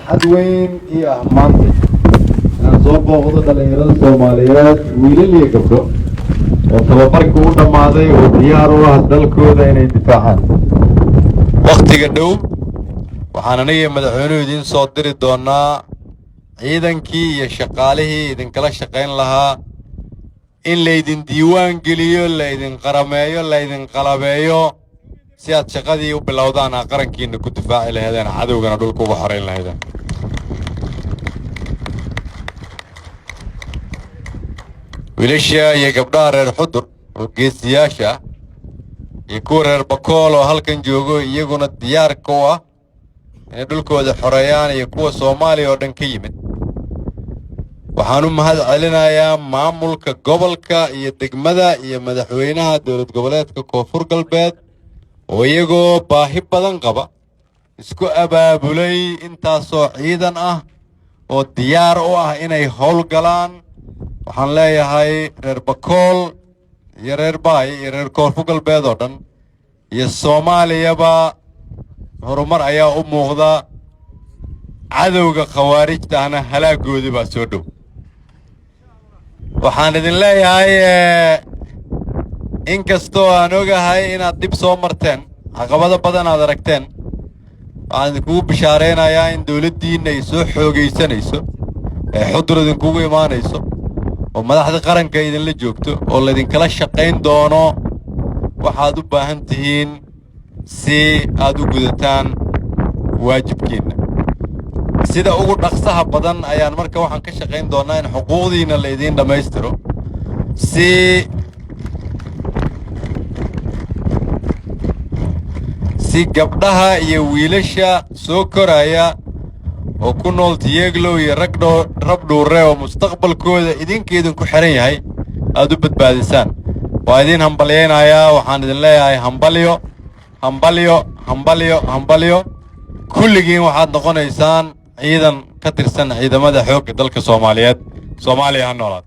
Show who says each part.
Speaker 1: Farxad weyn ii ah maanta inaan soo booqdo dhallinyarada Soomaaliyeed, wiilal iyo gabdho, oo tababarkii u dhammaaday oo diyaar u ah dalkooda inay difaacaan. Wakhtiga dhow waxaan aniga madaxweynuhu idiin soo diri doonaa ciidankii iyo shaqaalihii idinkala shaqayn lahaa in laydin diiwaan geliyo, laydin qarameeyo, laydin qalabeeyo, si aad shaqadii u bilowdaan aa qarankiinna ku difaaci lahaydeen, cadowgana dhulka uga xorayn lahaydeen. Wiilasha iyo gabdhaha reer Xudur oo geesiyaasha ah iyo kuwa reer Bakool oo halkan joogo, iyaguna diyaarka u ah inay dhulkooda xoreeyaan, iyo kuwa Soomaaliya oo dhan ka yimid, waxaan u mahad celinayaa maamulka gobolka iyo degmada iyo madaxweynaha Dowlad Goboleedka Koonfur Galbeed oo iyagoo baahi badan qaba isku abaabulay intaasoo ciidan ah oo diyaar u ah inay howl galaan. Waxaan leeyahay reer Bakool iyo reer Baay iyo reer Koonfur Galbeed oo dhan iyo Soomaaliyaba, horumar ayaa u muuqda, cadowga khawaarijta ahna halaagoodii baa soo dhow. Waxaan idin leeyahay, inkastoo aan ogahay inaad dhib soo marteen, caqabado badan aad aragteen, waxaan idinkugu bishaaraynayaa in dowladdiinna ay soo xoogaysanayso, ee Xudur idinkugu imaanayso, oo madaxda qaranka idinla joogto, oo laydinkala shaqayn doono waxaad u baahan tihiin si aad u gudataan waajibkiinna. Sida ugu dhaqsaha badan ayaan marka waxaan ka shaqayn doonnaa in xuquuqdiinna la idiin dhammaystiro, si gabdhaha iyo wiilasha soo koraya oo ku nool Tiyeeglow iyo ragdho Rabdhuurre oo mustaqbalkooda idinka idinku xihan yahay aad u badbaadisaan. Waa idiin hambalyaynayaa. Waxaan idin leeyahay hambalyo, hambalyo, hambalyo, hambalyo. Kulligiin waxaad noqonaysaan ciidan ka tirsan ciidamada xoogga dalka Soomaaliyeed. Soomaaliya ha noolaad.